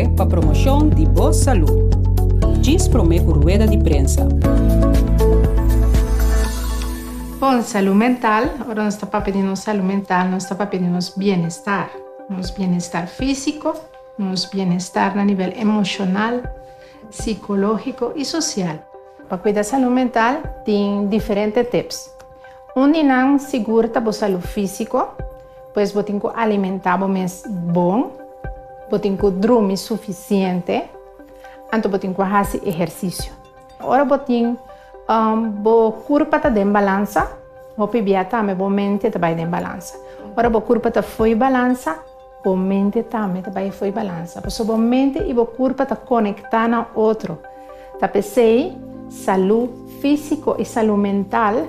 Skohe pa promoshon di bo salú. Djis promé ku rueda di prensa. Bon, salú mental, ora nos ta papia di nos salú mental, nos ta papia di nos bienestar. Nos bienestar físiko, nos bienestar na nivel emoshonal, sikológiko i sosial. Pa kuida salú mental tin diferente tips. Un di nan sigur ta bo salú físiko, pues bo tin ku alimentá bo mes bon, bo tin ku drumi sufisiente, anto bo tin ku hasi ehersisio. Ora bo tin bo kurpa ta den balansa, hopi bia tambe bo mente ta bai den balansa. Ora bo kurpa ta fo'i balansa, bo mente tambe ta bai fo'i balansa. Pasobra bo mente i bo kurpa ta konektá na otro. Ta p'esei salú físiko i salú mental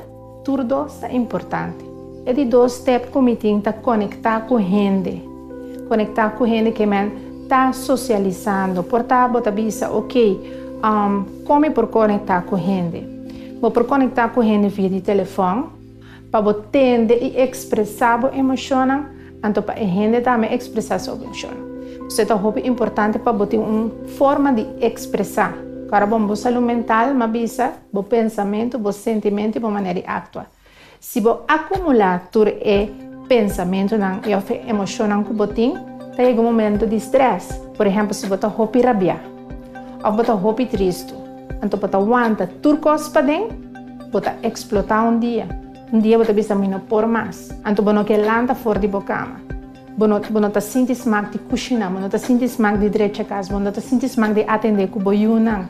tur dos ta importante. E di dos step ku mi tin ta konektá ku hende. Konektá ku hende ke men ta sosialisando. Por ta bo ta bisa, ok, kon mi por konektá ku hende? Bo por konektá ku hende via di telefòn pa bo tende i ekspresá bo emoshonnan, anto pa e hende tambe ekspresá su emoshonnan. Esei ta hopi importante pa bo tin un forma di ekspresá. Kòrda bon, bo salú mental, m'a bisa, bo pensamentu, bo sentimentu i bo manera di aktua. Si bo akumulá tur e pensamentunan i òf e emoshonnan ku bo tin, ta yega un momentu di strès. Por ehèmpel, si bo ta hopi rabiá òf bo ta hopi tristu, anto bo ta wanta tur kos paden, bo ta eksplotá un dia. Un dia bo ta bisa, Mi no por mas. Anto bo no ke lanta for di bo kama. Bo no bo no ta sinti smak di kushiná, bo no ta sinti smak di drecha kas, bo no ta sinti smak di atendé ku bo yunan.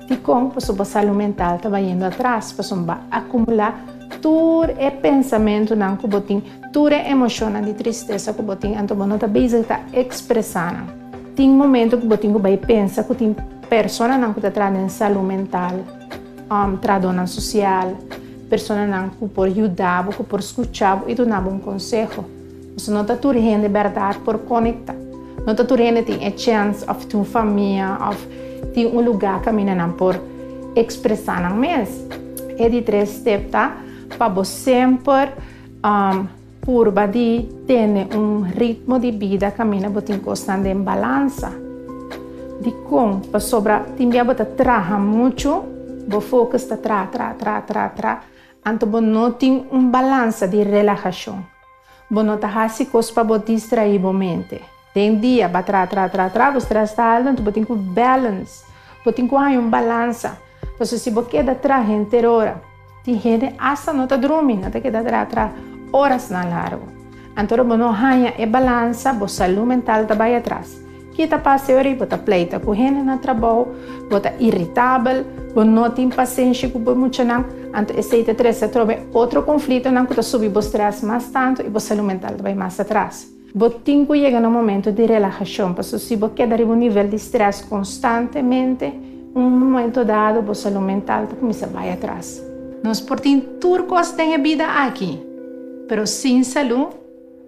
Dikon? Pasobra bo salú mental ta bayendo atras, pasobra bo a akumulá tur e pensamentunan ku bo tin, tur e emoshonnan di tristesa ku bo tin, anto bo no ta bezig ta ekspresá nan. Tin momentu ku bo tin ku bai pensa ku tin personanan ku ta traha den salú mental, trahadónan sosial, personanan ku por yuda bo, ku por skucha bo i duna bo un konseho. Pasobra no ta tur hende bèrdat por konektá. No ta tur hende tin e chèns òf tin un famia òf tin un lugá kaminda nan por ekspresá nan mes. E di tres step ta pa bo semper purba di tene un ritmo di bida kaminda bo tin kosnan den balansa. Dikon? Pasobra tin bia bo ta traha muchu, bo focus ta traha, traha, traha, traha, traha, anto bo no tin un balansa di relahashon. Bo no ta hasi kos pa bo distraí bo mente. Den dia, ba tra, tra, tra, tra, bo strès ta altu, anto bo tin ku balance. Bo tin ku haña un balansa. Pasobra si bo keda tra henter ora, tin hende asta no ta drumi, nan ta keda tra, tra orasnan largu. Anto ora bo no haña e balansa, bo salú mental ta bai atras. Ki ta pasa e ora ei? Bo ta pleita ku hende na trabou, bo ta iritabel, bo no tin pasenshi ku bo muchanan, anto esei ta trese atrobe otro konflitonan ku ta subi bo strès mas tantu i bo salú mental ta bai mas atras. Bo tin ku yega na un momentu di relahashon, pasobra si bo keda riba un nivel di strès konstantemente, un momento dado bo salú mental ta kuminsá bai atras. Nos por tin tur kos den e bida aki, pero sin salú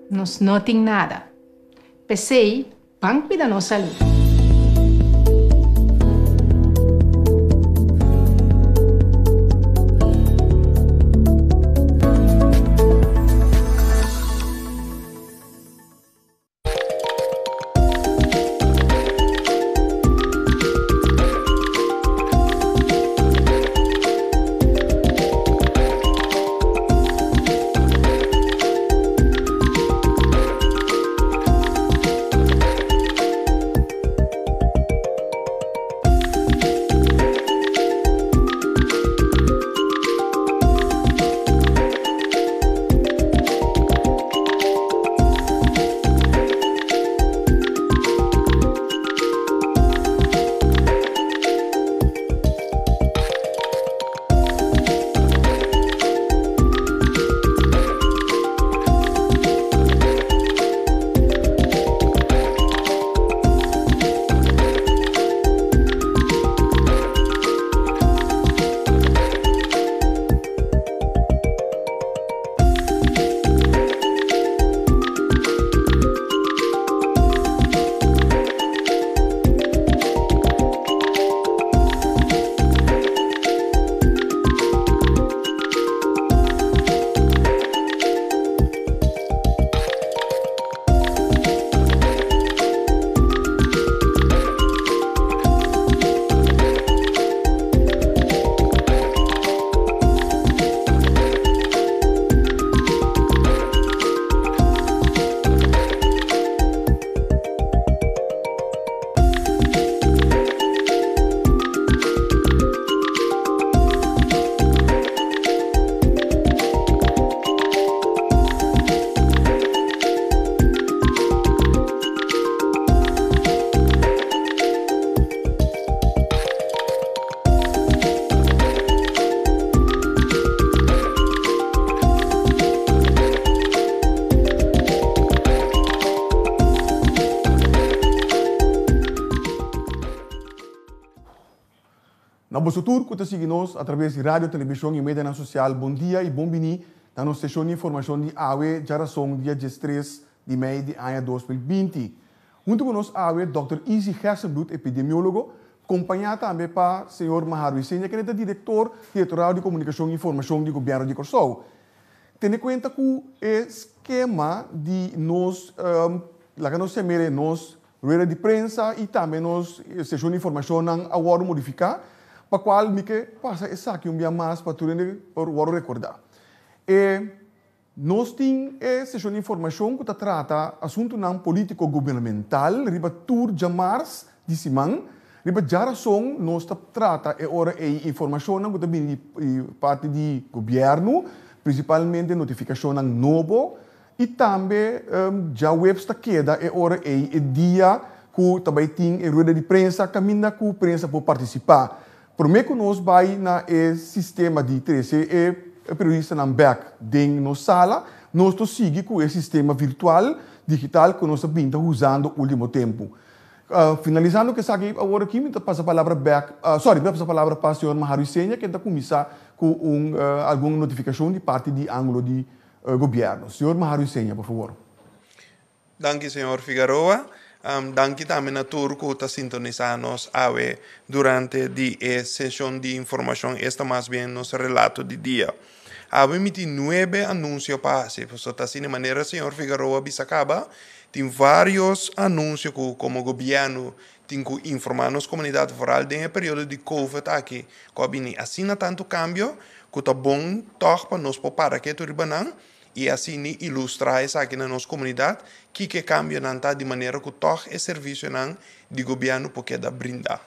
nos no tin nada. P'esei, ban cuida nos salud. Na boso tur ku ta sigui nos atraves di radio, televishon i medianan sosial, bon dia i bon bini na nos seshon di informashon di awe djarason dia diestres di mei di aña 2020. Huntu ku nos awe Dòkter Izzy Gerstenbluth, epidemiólogo, kompañá tambe pa señor Mahar Wisenia kende ta direktor Direktorado di Komunikashon i Informashon di Gobièrnu di Kòrsou. Tene kuenta ku e skema di nos, laga nos yam'é nos rueda di prensa i tambe nos seshon di informashonnan a wòrdu modifiká, pa kual mi ke pasa esaki un bia mas pa tur hende por wòrdu rekordá. E Nos tin e seshon di informashon ku ta trata asuntunan polítiko gubernamental riba tur djamars di siman. Riba djarason nos ta trata e ora ei informashonnan ku ta bini di parti di gobièrnu, prinsipalmente notifikashonnan nobo i tambe djaweps ta keda e ora ei e dia ku ta bai tin e rueda di prensa kaminda ku prensa por partisipá. Promé ku nos bai na e sistema di trese e periodistanan bèk den nos sala, nos ta sigui ku e sistema virtual, digital, ku nos a bin ta usando último tempu. Finalisando ku esaki awor aki mi ta pasa palabra bèk, sorry, mi ta pasa palabra pa señor Maharu Isenia ken ta kuminsá ku un algun notifikashon di parti di ángulo di gobièrnu. Señor Maharu Isenia, por fabor. Danki señor Figaroa. Danki tambe na tur ku ta sintonisá nos awe durante di e seshon di informashon, esta mas bien nos relato di dia. Awe mi tin nuebe anunsio pa hasi, pasobra ta asina manera señor Figaroa a bisa kaba, tin vários anunsio ku komo gobièrnu tin ku informá nos komunidat foral den e periodo di covid aki ku a bini asina tantu kambio ku ta bon tòg pa nos por para ketu riba nan i asini ilustrá esaki na nos komunidat, kiko e kambionan ta di manera ku tòg e servisionan di gobièrnu por keda brindá.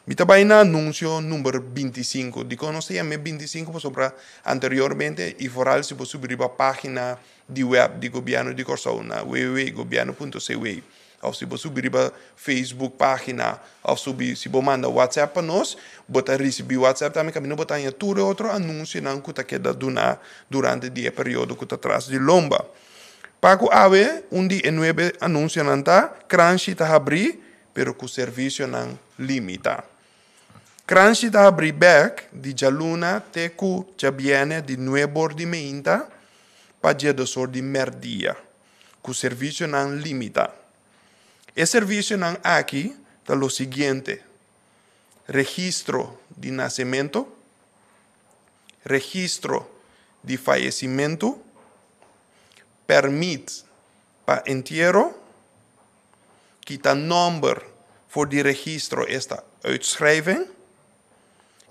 Mi ta bai na anunsio number 25. Dikon nos ta yam'é 25? Pasobra anteriormente i foral si bo subi riba página di wèp di gobièrnu di Kòrsou na www.gobièrnu.cw Of si bo subi riba Facebook pagina of subi si bo manda WhatsApp pa nos, bo ta ricibi WhatsApp tambe caminda bo ta haña tur e otro anuncionan cu ta keda duna durante di e periodo cu ta tras di lomba. Pa cu awe un di e nuebe anuncionan ta, Kranshi ta habri pero cu servicionan limita. Kranshi ta habri bek di djaluna te cu djabiene di nuebor di meinta pa djedosor di merdia. ku servisionan limitá. E servisionan aki ta lo siguiente, registro di nasementu, registro di fayesimentu, pèrmit pa entiero, kita nòmber for di registro, esta uitschrijving,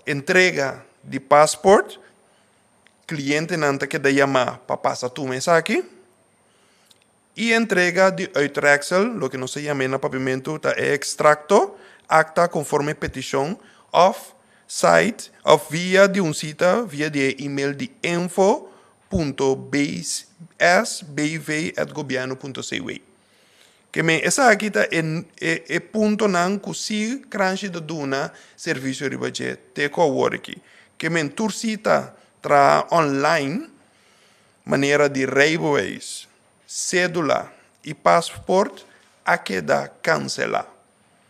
entrega di pasport, Klientenan ta keda yamá pa pasa tuma esaki i entrega di uittreksel, loke nos ta yam'é na papiamentu ta e ekstrakto, akta konforme petishon òf site òf via di un sita via di e email di info punto bsbv at gobièrnu punto cw. Ke men esaki ta e e puntonan ku si Kranshi ta duna servisio riba dje te ku awor aki. Ke men tur sita traha online manera di rijbewijs, sedula i pasport a keda kanselá.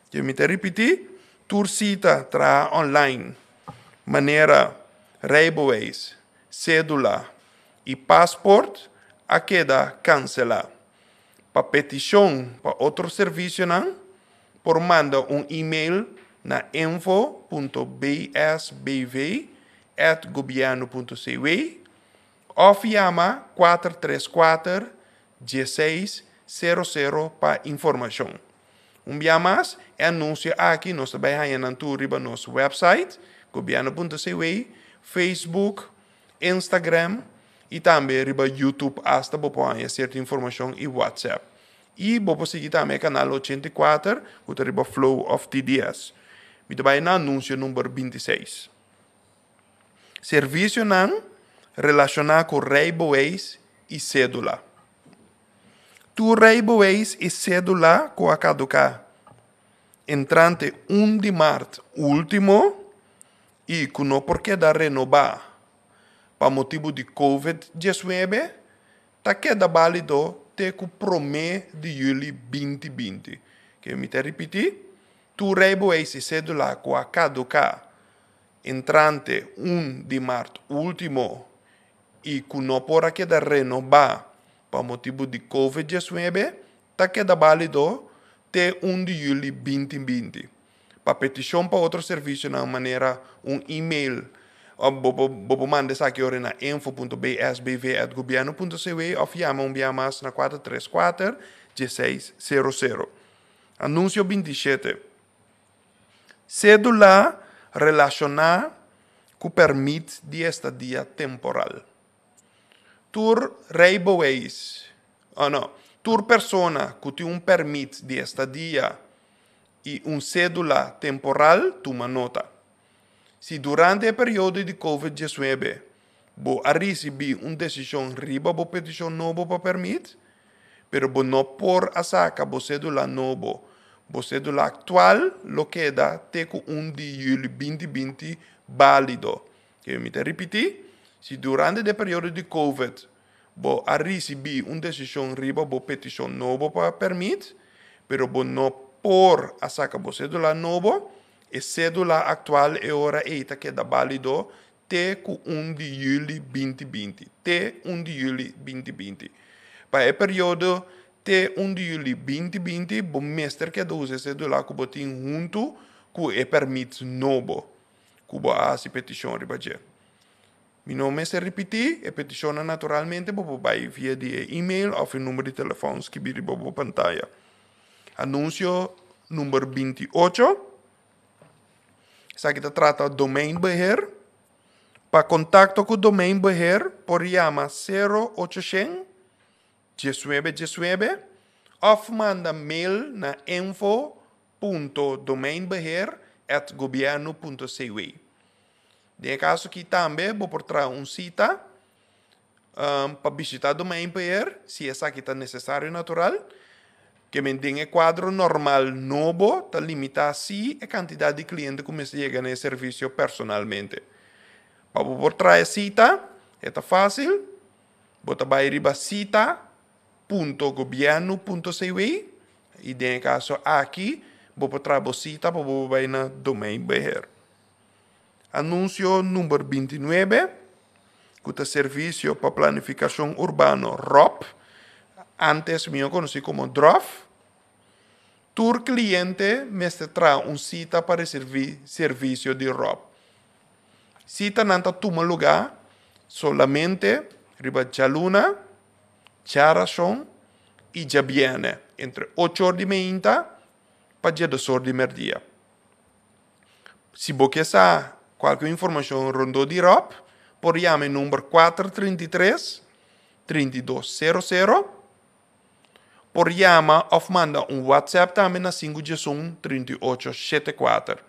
Ke mi ta ripití, tur sita traha online manera rijbewijs, sedula i pasport a keda kanselá. Pa petishon pa otro servisionan por manda un email na info punto bsbv at gobièrnu punto cw òf yama 434 16 00 pa informashon. Un bia mas, e anunsio aki nos ta bai haña nan tur riba nos wèpsait gobièrnu punto cw, Facebook, Instagram y tambe riba YouTube hasta bo por haña cierto informacion y WhatsApp. Y bo por sigui tambe e canal 84 cu ta riba Flow of TDS. Mi ta bay na anuncio number 26. Servicionan relaciona cu rijbewijs y cedula. Tur rijbewijs y cedula cu a caduca entrante 1 di maart ultimo i ku no por keda renobá pa motibu di Covid 19, ta keda bálido te ku promé di yüli 2020. Ke mi ta ripití, tur reibeweis i sédula ku a kaduká Entrante 1 di mart último i ku no por a keda renobá pa motibu di Covid 19, ta keda bálido te 1 di yüli 2020. Pa petishon pa otro servisionan manera un e-mail bo por manda esaki ora na info.bsbv@gobierno.cw òf yama un bia mas na 434 1600. Anunsio 27. Sédula relashoná ku pèrmit di estadia temporal. Tur reibeweis, oh no, tur persona ku tin un pèrmit di estadia i un sédula temporal tuma nota. Si durante e periodo di Covid 19 bo a risibí un desishon riba bo petishon nobo pa pèrmit, pero bo no por a saka bo sédula nobo, bo sédula aktual lo keda te ku 1 di yüli 2020 bálido. Ke mi ta ripití, si durante di e periodo di Covid bo a risibí un desishon riba bo petishon nobo pa pèrmit, pero bo no por a saka bo sédula nobo, e sédula aktual e ora ei ta keda bálido te ku 1 di yüli 2020. Te 1 di yüli 2020. Pa e periodo te 1 di yüli 2020, bo mester keda usa e sédula ku bo tin huntu ku e pèrmit nobo ku bo a hasi petishon riba dje. Mi no mester ripití, e petishonnan naturalmente bo por bai via di e email òf e number di telefòn skibí riba bo pantaya. Anunsio number 28. Esaki ta trata domeinbeheer. Pa kontakto ku domeinbeheer por yama 0800 19 19 òf manda mail na info.domeinbeheer@gobierno.cw. Den e kaso aki tambe bo por traha un sita pa bishitá domeinbeheer si esaki ta nesesario natural. Ke men den e kuadro normal nobo ta limitá sí e kantidat di kliente ku mester yega na e servisio personalmente. Pa bo por traha e sita e ta fásil, bo ta bai riba sita.gobierno.cw i den e kaso aki bo por traha bo sita pa bo bai na domeinbeheer. Anunsio number 29, ku ta Servisio pa Planifikashon Urbano, ROP, antes mihó konosí komo DROF. Tur kliente mester traha un sita pa risibí servisio di ROP. Sitanan ta tuma lugá solamente riba djaluna, djarason i djabièrnè entre ocho or di meinta pa djedos or di mèrdia. Si bo ke sa kualke informashon rondó di ROP, por yama e number 433 3200. Por yama òf manda un WhatsApp tambe na 511 3874.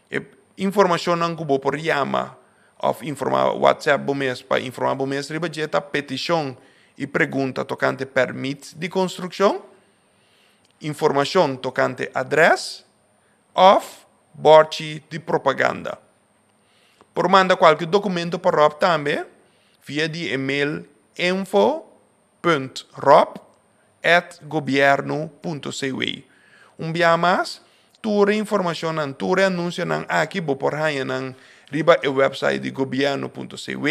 E informashonnan ku bo por yama òf informá WhatsApp bo mes pa informá bo mes riba dje ta petishon i pregunta tokante pèrmit di konstrukshon, informashon tokante adrès òf bòrchi di propaganda. Por manda kualke dokumento pa Rob tambe via di e mail info.rob@gobierno.cw. Un bia mas, tur e informashonnan, tur e anunsionan aki bo por haña nan riba e website di gobierno.cw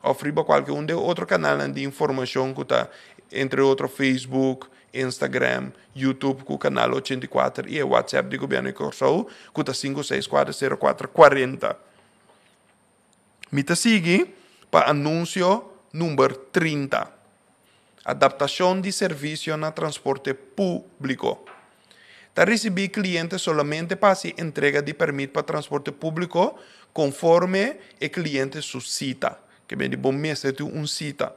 òf riba kualke un di e otro kanalnan di informashon ku ta entre otro Facebook, Instagram, YouTube ku Kanal 84 i e WhatsApp di Gobièrnu di Kòrsou ku ta 564 0440. Mi ta sigui pa anunsio number 30. Adaptashon di servisio na transporte públiko. Ta risibí kliente solamente pa hasi entrega di pèrmit pa transporte públiko konforme e kliente su sita. Ke bende bo mester tin un sita.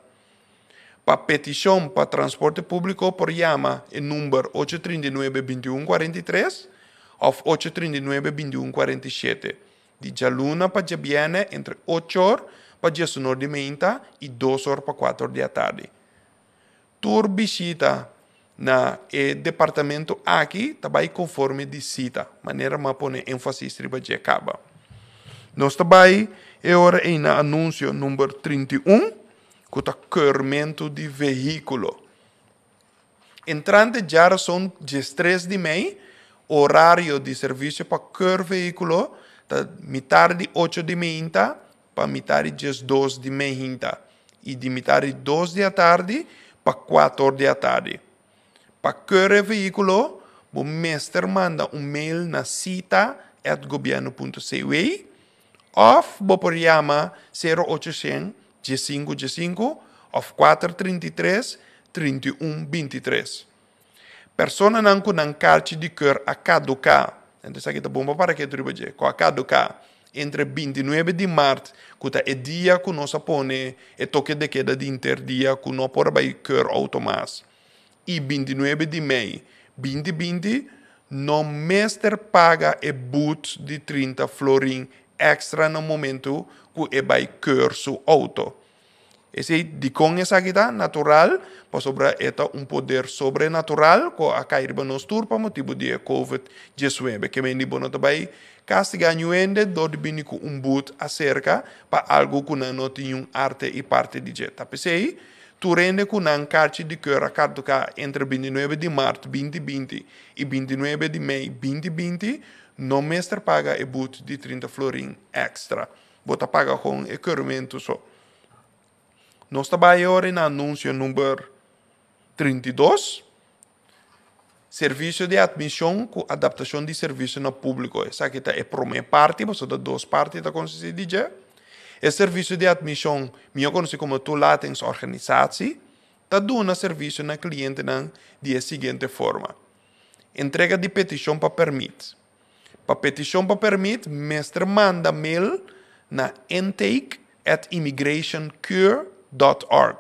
Pa petishon pa transporte públiko por yama e number 839 21 43 òf 839 21 47 di djaluna pa djabièrnè entre ocho or pa diesunor di meinta i dos or pa kuater or di atardi. Tur bishita na e departamento aki ta bai konforme di sita, manera mi a pone énfasis riba dje kaba. Nos ta bai e ora ei na anunsio number 31, ku ta keurmentu di vehíkulo. Entrante djarason 13 di mei, orario di servisio pa keur vehíkulo. Ta mitar di ocho di meinta pa mitar di 12 di meinta i di mitar di 2 di atardi pa 4 di atardi. Pa keur e vehíkulo, bo mester manda un mail na cita@gobierno.cw òf bo por yama 0800 15 15 òf 433 31 23. Personanan ku nan karchi di keur a kaduká, anto esaki ta bon pa para ketu riba dje, ku a kaduká entre 29 di mart, ku ta e dia ku nos a pone e toke de keda di inter dia ku no por bai keur outo mas, i 29 di mei 2020, no mester paga e but di 30 florin èkstra na momentu ku e bai keur su outo. Esei dikon esaki ta natural, pasobra e ta un poder sobrenatural ku a kai riba nos tur pa motibu di e Covid 19. Ke men di bo no ta bai kastigá niun hende dor di bini ku un but aserka pa algu ku nan no tin niun arte i parti di dje. Ta p'esei tur hende ku nan karchi di keur a kartuká entre 29 di mart 2020 i 29 di mei 2020 no mester paga e but di 30 florin èkstra. Bo ta paga kon e keurmentu so. Nos ta bai ora na anunsio number 32. Servisio di atmishon ku adaptashon di servisio na públiko. Esaki ta e promé parti, pasobra ta dos parti ta konsistí di dje. E servisio di atmishon, mihó konosí komo toelatingsorganisatie, ta duna servisio na klientenan di e siguiente forma. Entrega di petishon pa pèrmit. Pa petishon pa pèrmit mester manda mail na intake@immigrationcure.org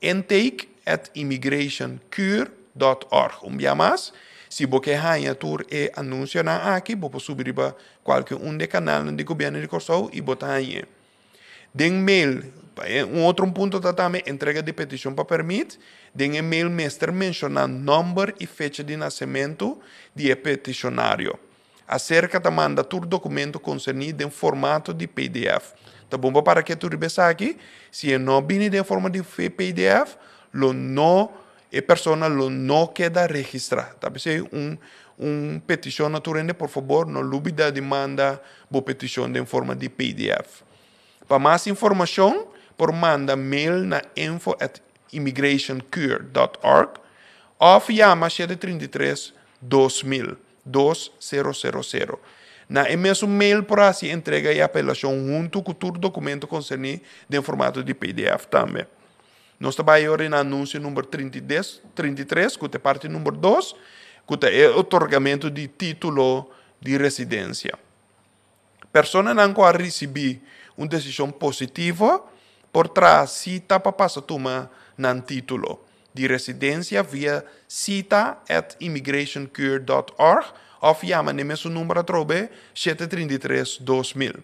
intake@immigrationcure.org Un bia mas, si bo ke haña tur e anunsionan aki, bo por subi riba kualke un di e kanalnan di Gobièrnu di Kòrsou i bo ta hañ'é. Den mail, un otro punto ta tambe entrega di petishon pa pèrmit. Den e mail mester menshoná nòmber i fecha di nasementu di e petishonario. Aserka ta manda tur dokumento konserní den formato di pdf. Ta bon pa para ketu riba esaki, si e no bini den forma di pdf, lo no e persona lo no keda registrá. Ta p'esei un un petishon na tur hende, por fabor no lubidá di manda bo petishon den forma di pdf. Pa mas informashon por manda mail na info@immigrationcure.org òf yama 733 2000, 2000. Na e mesun mail por hasi entrega e apelashon huntu ku tur dokumento konserní den formato di pdf tambe. Nos ta bai ora na anunsio number 33, ku ta e parti number 2, ku ta e otorgamentu di título di residensia. Personanan ku a risibí un desishon positivo por traha sita pa pasa tuma nan título di residensia via cita@immigrationcure.org òf yama n'e mesun number atrobe 733 2000.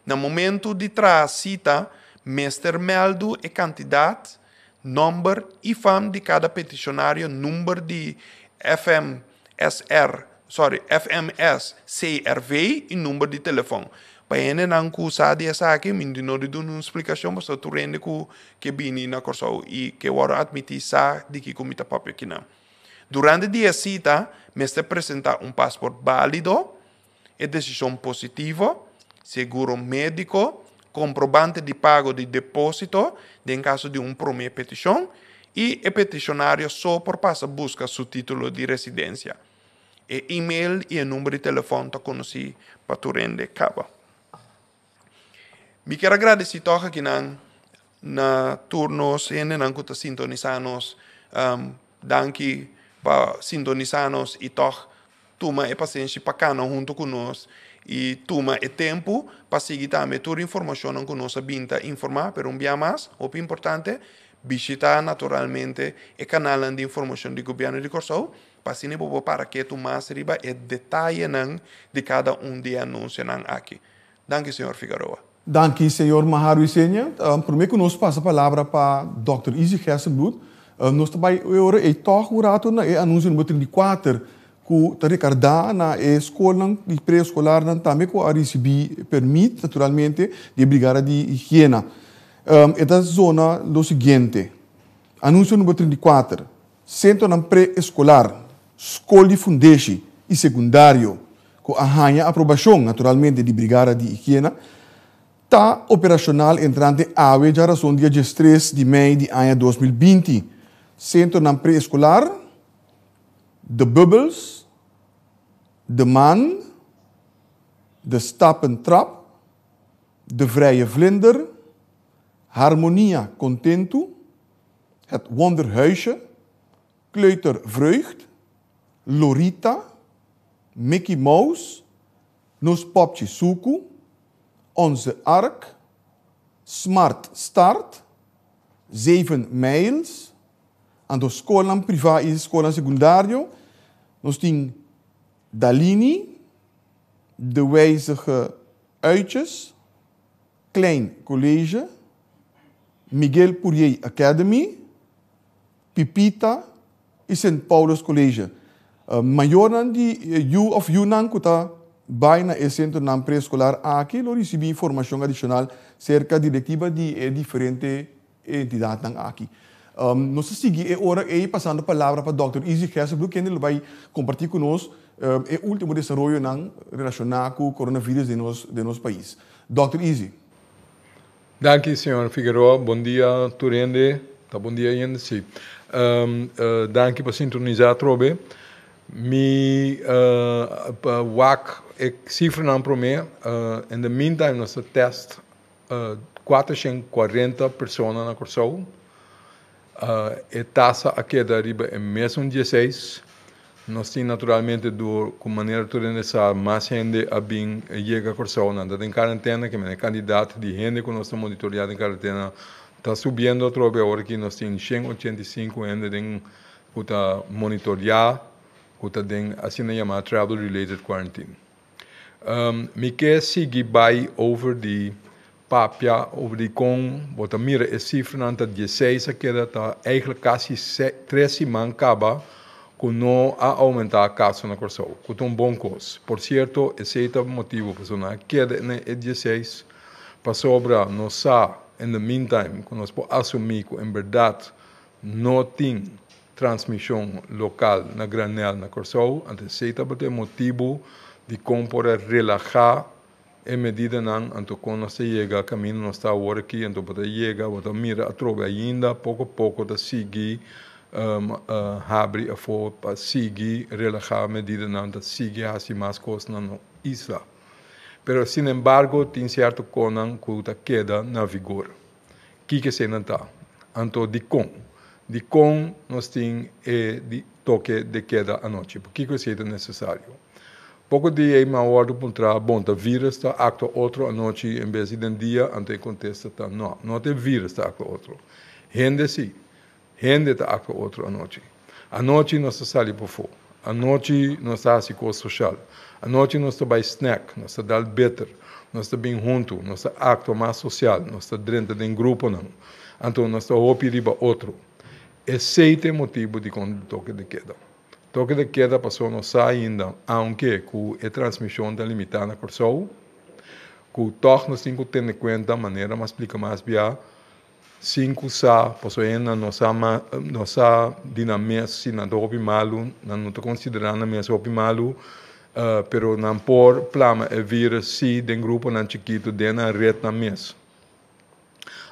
Na momentu di traha sita, mester mèldu e kantidat, nòmber i fam di kada petishonario, number di FMSR, sorry, FMS CRV i number di telefòn. Pa hendenan ku sa di esaki, mi no di duna un splikashon pasobra tur hende ku ke bini na Kòrsou i ke wòrdu atmití sa di kiko mi ta papia kinan. Durante di e sita, mester presentá un pasport bálido, E desishon positivo, seguro médiko, komprobante di pago di depósito den kaso di un promé petishon i e petishonario so por pasa buska su título di residensia. E email i e number di telefòn ta konosí pa tur hende kaba. Mi kier a gradisí tòg akinan na tur nos hendenan ku ta sintonisá nos. Danki pa sintonisá nos i tòg tuma e pasenshi pa kana huntu ku nos i tuma e tempu pa sigui tambe tur informashonnan ku nos a bin ta informá. Pero un bia mas, hopi importante, bishitá naturalmente e kanalnan di informashon di Gobièrnu di Kòrsou pa asina bo por para ketu mas riba e detayenan di kada un di e anunsionan aki. Danki señor Figaroa. Danki señor Maharu Isenia. Prome ku nos pasa palabra pa Dòkter Izzy Gerstenbluth, nos ta bai e ora ei tòg un ratu na e anunsio number 34 ku ta rekardá na e skolnan di preeskolarnan tambe ku a risibí pèrmit naturalmente di e Brigada di Higiena. E ta zona lo siguiente, Anunsio number 34, Sentronan pre-eskolar, skol di fundeshi i sekundario. ku a haña aprobashon naturalmente di Brigada di Higiena, ta operashonal entrante awe djarason dia 13 di mei di aña 2020. Sentronan preeskolar, De Bubbles, De Maan, De Stappentrap, De Vrije Vlinder, Harmonia Kontentu, Het Wonderhuisje, Kleuter Vreugd, Lorita, Mickey Mouse, Nos Popchi Suku, Onze Ark, Smart Start, Zeven Mijls, anto skolnan privá i skolnan sekundario, nos tin Dalini, De Wijzige Uitjes, Klein College, Miguel Pourier Academy, Pipita i Sint Paulus College. Mayornan di yu òf yunan ku ta bai na e sentronan preeskolar aki lo risibí informashon adishonal serka direktiva di e diferente entidatnan aki. Nos ta sigui e ora ei pasando palabra pa Dòkter Izzy Gesselbroek kende lo bai kompartí ku nos e último desaroyonan relashoná ku coronavirus den nos den nos pais. Dòkter Izzy. Danki señor Figueroa, bon dia tur hende, ta bon dia hende si. Danki pa sintonisa atrobe. Mi pa wak e cifranan prome, in the meantime nos ta test 440 persona na Kòrsou. E tasa a keda riba e mesun 16. Nos tin naturalmente dor ku manera tur hende sa mas hende a bin yega Kòrsou nan ta den karentena ke mene kandidat di hende ku nos ta monitoreá den karentena ta subiendo atrobe awor aki nos tin 185 hende den ku ta monitoreá ku ta den asina yamá travel related quarantine. Mi ke sigui bai over di papia over di kon bo ta mira e sifranan ta 16 a keda ta eigenlijk kasi tres siman kaba ku no a oumentá kaso na Kòrsou, ku ta un bon kos. Por sierto esei ta motibu pasobra nan a keda na e 16 pasobra nos sa in the meantime ku nos por asumí ku en bèrdat no tin transmishon lokal na granel na Kòrsou, anto esei tabata e motibu di kon por a relahá e medidanan, anto kon nos ta yega kaminda nos ta awor aki, anto bo ta yega, bo ta mira atrobe ainda poko poko ta sigui habri afó pa sigui relahá medidanan, ta sigui hasi mas kos na nos isla. Pero sinembargo tin sierto konan ku ta keda na vigor. Kiko eseinan ta? Anto dikon? Dikon nos tin e di toke de keda anochi? Pakiko esei ta nesesario? Poko dia ei mi a wòrdu puntrá, Bon, ta vírus ta aktua otro anochi en bes di den dia? Anto e kontesta ta, No, no ta e vírus ta aktua otro. Hende sí. Hende ta aktua otro anochi. Anochi nos ta sali pafó. Anochi nos ta hasi kos soshal. Anochi nos ta bai snack, nos ta dal bitter, nos ta bin huntu, nos ta aktua mas sosial, nos ta drenta den gruponan. Anto nos ta hopi riba otro. Esei ta e motibu dikon di toke de keda. Toke de keda pasobra nos sa ainda, aunke ku e transmishon ta limitá na Kòrsou, ku tòg nos tin ku tene kuenta manera mas splika mas bia, Sin ku sa, pasobra hende no sa ma no sa di nan mes si nan ta hopi malu, nan no ta konsiderá nan mes hopi malu, pero nan por plama e vírus si den gruponan chikitu den nan retnan mes.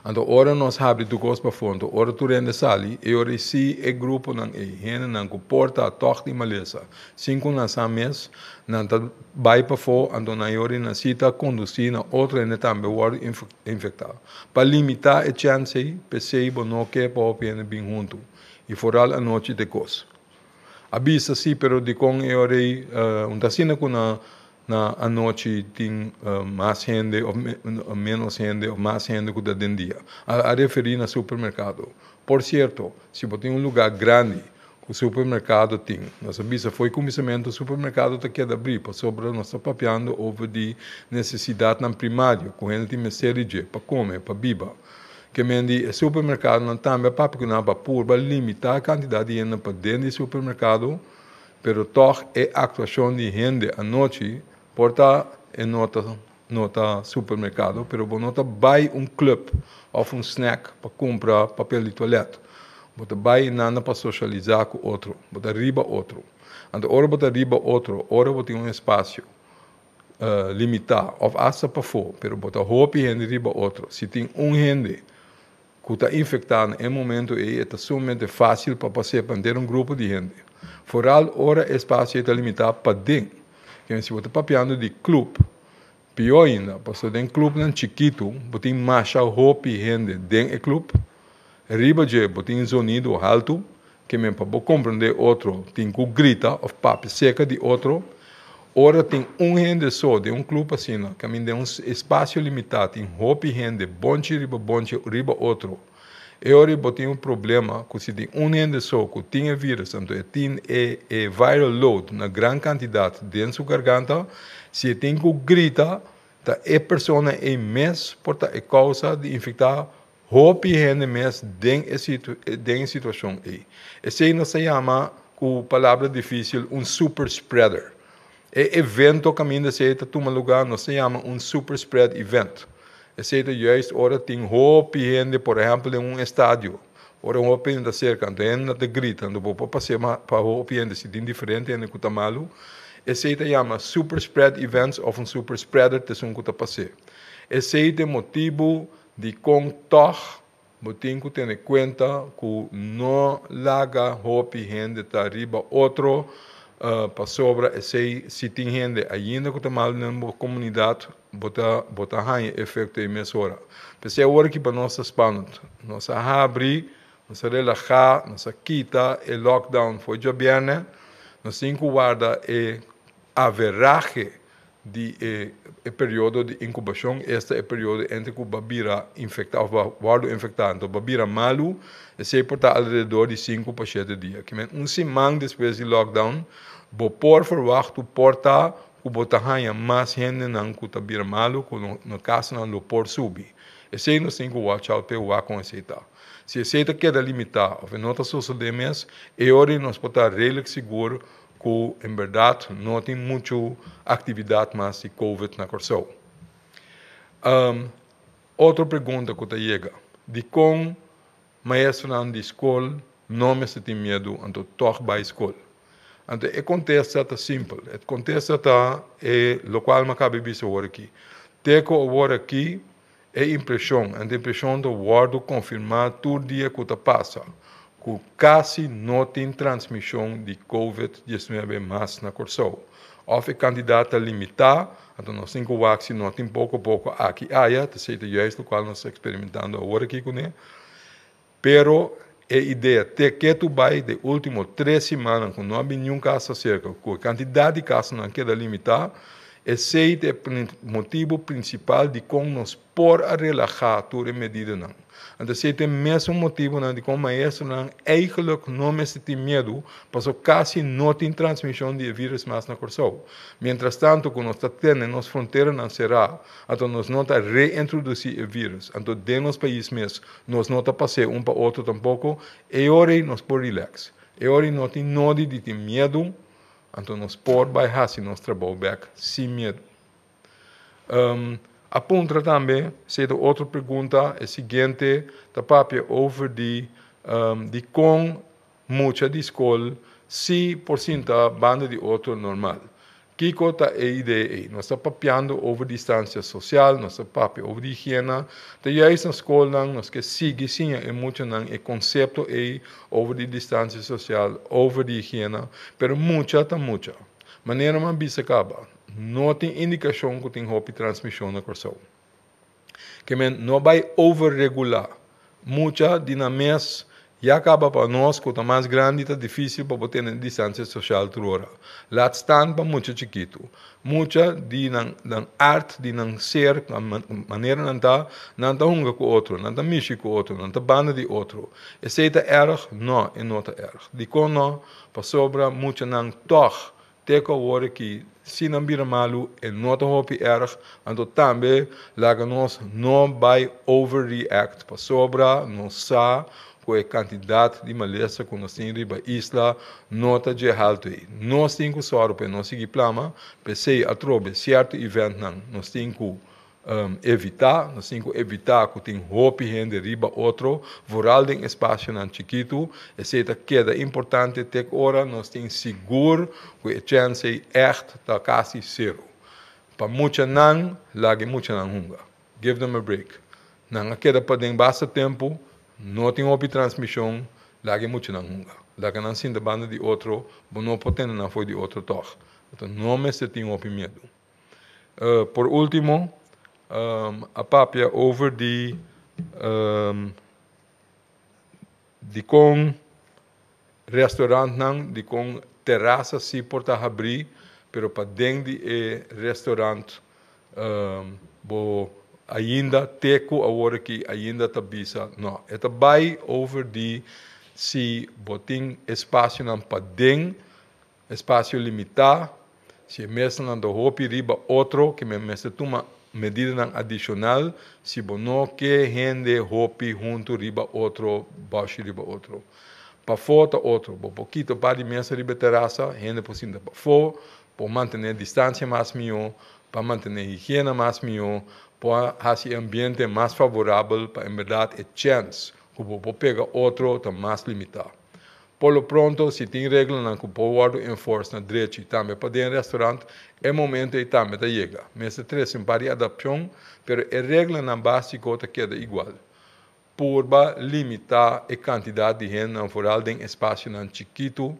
Anto ora nos habri tur kos pafó, anto ora tur hende sali, e ora ei si e gruponan ei, hendenan ku por ta tòg di malesa, sin ku nan sa mes, nan ta bai pafó, anto nan e ora ei nan si ta kondusí na otro hende tambe wòrdu infektá. Pa limitá e chèns ei, p'esei bo no ke pa hopi hende bin huntu, i foral anochi te kos. A bisa si, pero dikon e ora ei un ta asina ku na na anochi tin mas hende òf ménos hende òf mas hende ku ta den dia? A referí na supermerkado. Por sierto, si bo tin un lugá grandi ku supermerkado tin. Nos a bisa fo'i kuminsamentu supermerkado ta keda abrí pasobra nos ta papiando over di nesesidatnan primario ku hende tin mester di dje pa kome, pa biba. Ke men di e supermerkadonan tambe a papia ku nan pa purba limitá e kantidat di hende pa den di supermerkado, pero tòg e aktuashon di hende anochi por ta e no ta no ta supermerkado, pero bo no ta bai un club òf un snack pa kumpra papel di toilet. Bo ta bai nanda pa sosialisá ku otro, bo ta riba otro. Anto ora bo ta riba otro, ora bo tin un espasio. limitá òf asta pafó, pero bo ta hopi hende riba otro. Si tin un hende ku ta infektá na e momento ei, e ta sumamente fásil pa pas'é pa henter un grupo di hende. Foral ora e espasio ei ta limitá paden. Kende si bo ta papiando di klup, pió ainda, pasobra den klupnan chikitu bo tin masha hopi hende den e klup. Riba dje bo tin zonido haltu, ke men pa bo komprendé otro tin ku grita òf papia serka di otro. Ora tin un hende so den un klup asina, kaminda den un espasio limitá tin hopi hende bonchi riba bonchi riba otro, e ora bo tin un problema ku si tin un hende so ku tin e vírus, anto e tin e e viral load na gran kantidat den su garganta, si e tin ku grita, ta e persona ei mes por ta e kousa di infektá Hopi hende mes den e den e situacion ei. Esei nos ta yama cu palabra dificil un super spreader. E evento caminda esei ta tuma lugar nos ta yama un super spread event. Esei ta juist ora tin hopi hende por ehempel den un estadio. Ora hopi hende ta cerca anto hende ta grita anto bo por pas'e pa hopi hende si tin diferente hende cu ta malu. Esei ta yama super spread events of un super spreader ta esun cu ta pas'e. Esei ta e motibu Dikon tòg bo tin ku tene kuenta ku no laga hopi hende ta riba otro pasobra esei si tin hende ainda ku ta mal den bo komunidat bo ta bo ta haña efekto ei mesora. P'esei awor aki pa nos ta spannend. Nos a habri, nos a relahá, nos a kita e lockdown for djabièrnè, nos tin ku warda e Averahe di e e periodo di inkubashon, esta e periodo entre ku bo a bira infektá òf bo a wòrdu infektá anto bo a bira malu, esei por ta alrededor di sinku pa shete dia. Kimen un siman despues di lockdown bo por ferwagt por ta ku bo ta haña mas hendenan ku ta bira malu ku no kasonan lo por subi. Esei nos tin ku watch out p'e wak kon esei ta. Si esei ta keda limitá òf e no ta sosodé mes, e ora ei nos por ta redelijk sigur ku en bèrdat no tin muchu aktividat mas di covid na Kòrsou. Otro pregunta ku ta yega, dikon maestronan di skol no mester tin miedu anto tòg bai skol? Anto e kontesta ta simpel, e kontesta ta e lokual mi a kaba di bisa awor aki. Te ku awor aki E impreshon, anto impreshon ta wòrdu konfirmá tur dia ku ta pasa, ku kasi no tin transmishon di covid diesnuebe mas na Kòrsou. Òf e kantidat ta limitá, anto nos tin ku wak si no tin poko poko aki aya, ta esei ta juist lokual nos ta eksperimentando awor aki kuné. Pero e idea te ketu bai de último tres simannan ku no a bin niun kaso aserka, ku e kantidat di kasonan keda limitá, esei ta e motibu prinsipal dikon nos por a relahá tur e medidanan. Anto esei ta e mesun motibunan dikon maestronan eigelijk no mester tin miedu, pasobra kasi no tin transmishon di e vírùs mas na Kòrsou. Mientrastantu ku nos ta tene nos fronteranan será, anto nos no ta reintrodusí e vírùs. Anto den nos pais mes Nos no ta pas'é un pa otro tampoko, e ora ei nos por relax. E ora ei no tin nodi di tin miedu, anto nos por bai hasi nos trabou bèk sin miedu. A puntra tambe, esei ta otro pregunta, e siguiente ta papia over di dikon Mucha di skol si por sinta banda di otro normal. Kiko ta e idea ei? Nos ta papiando over distansia sosial, nos ta papia over di higiena. Ta juist na skolnan nos ke sigui siña e muchanan e konsepto ei over di distansia sosial, over di higiena, pero mucha ta mucha. Manera mi a bisa kaba, no tin indikashon ku tin hopi transmishon na Kòrsou. Ke men no bai overregulá. Mucha di nan mes ya kaba pa nos ku ta mas grandi ta difísil pa bo tene distansia sosial tur ora. Laat staan pa mucha chikitu. Mucha di nan nan art di nan ser, nan manera nan ta, nan ta hunga ku otro, nan ta mishi ku otro, nan ta banda di otro. Esei ta erg? No, e no ta erg. Dikon no? Pasobra muchanan tòg Te ku awor aki, si nan bira malu, e no ta hopi erg, anto tambe laga nos no bai overreact, pasobra nos sa ku e kantidat di malesa ku nos tin riba isla no ta dje haltu ei. Nos tin ku sòru pa e no sigui plama, p'esei atrobe sierto eventnan nos tin ku Evitá, nos tin ku evitá ku tin hopi hende riba otro, vooral den espasionan chikitu. Esei ta keda importante te ora nos tin sigur ku e chèns ei ègt ta kasi sero. Pa muchanan, laga e muchanan hunga. Give them a break. Nan a keda paden basta tempu, no tin hopi transmishon, laga e muchanan hunga. Laga nan sinta banda di otro, bo no por tene nan for di otro tòg. Anto no mester tin hopi miedu. Por último, a papia over di dikon restaurantnan, dikon terasa si por ta habrí, pero paden di e restaurant bo ainda te ku awor aki ainda ta bisa no. E ta bai over di si bo tin espasionan paden, espasio limitá, si e mesanan ta hopi riba otro ke mester tuma medidanan adishonal si bo no ke hende hopi huntu riba otro, bòshi riba otro. Pafó ta otro, bo por kita un par di mesa riba e terasa, hende por sinta pafó, por mantené distansia mas mihó, pa mantené higiena mas mihó, por hasi e ambiente mas favorabel pa en bèrdat e chèns ku bo por pega otro ta mas limitá. Por lo pronto, si tin reglanan ku por wòrdu enforce na drechi tambe pa den restaurant, e momento ei tambe ta yega. Mester trese un par di adapshon, pero e reglanan básiko ta keda igual. Purba limitá e kantidat di hendenan foral den espasionan chikitu.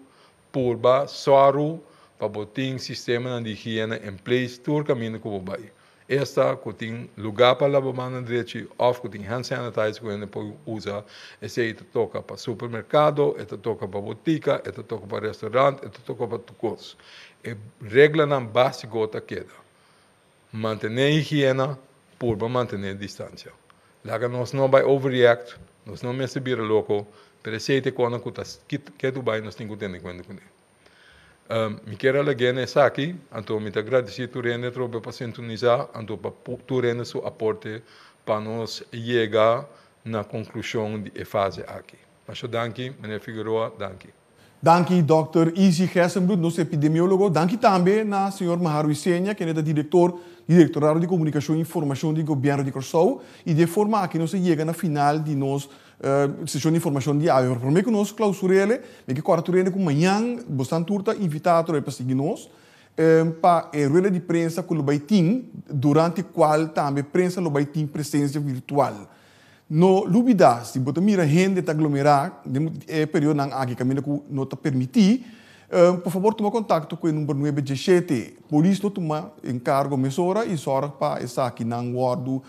Purba sòru pa bo tin sistemanan di higiena en place tur kaminda ku bo bai. Esta ku tin lugá pa laba man na drechi òf ku tin hand sanitizer ku hende por usa. Esei ta toka pa supermerkado, e ta toka pa botika, e ta toka pa restaurant, e ta toka pa tur kos. E reglanan básiko ta keda. Mantené higiena, purba mantené distansia. Laga nos no bai overreact, nos no mester bira loko, pero esei ta e kosnan ku ta ketu bai nos tin ku tene kuenta kuné. Mi kier a lag'é na esaki, anto mi ta gradisí tur hende atrobe pa sintonisá, anto pa tur hende su aporte pa nos yega na konklushon di e fase aki. Masha danki, meneer Figueroa, danki. Danki Dòkter Izzy Gerstenbluth, nos epidemiólogo. Danki tambe na señor Maharo Isenia, kende ta direktor di Direktorado di Komunikashon i Informashon di Gobièrnu di Kòrsou. I di e forma aki nos a yega na final di nos seshon di informashon di awe. Pero promé ku nos klausur'é, mi ke kòrda tur hende ku mañan bosnan tur ta invitá atrobe pa sigui nos pa e rueda di prensa ku lo bai tin, durante kual tambe prensa lo bai tin presensia virtual. No lubida, si bo ta mira hende ta aglomerá den e periodonan aki kaminda ku no ta permití, por fabor tuma kontakto ku e number nuebe diesshete. Polis lo tuma enkargo mesora i sòrg pa esakinan wòrdu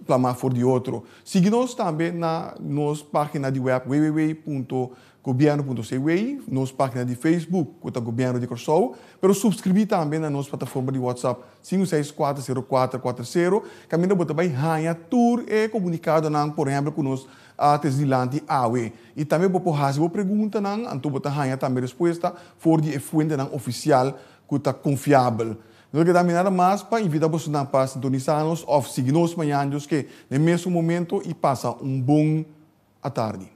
plamá for di otro. Sigui nos tambe na nos página di wèp www. Gobierno.cw, nos página di Facebook ku ta Gobierno di Kòrsou, pero supskribí tambe na nos plataforma di WhatsApp sinku seis kuater sero kuater kuater sero, kaminda bo ta bai haña tur e komunikadonan, por ehèmpel ku nos a trese dilanti awe. I tambe bo por hasi bo preguntanan, anto bo ta haña tambe respuesta for di e fuentenan ofisial ku ta konfiabel. No ta keda mi nada mas pa invitá bosonan pa sintonisá nos òf sigui nos mañan Dios ke na e mesun momento i pasa un bon atardi.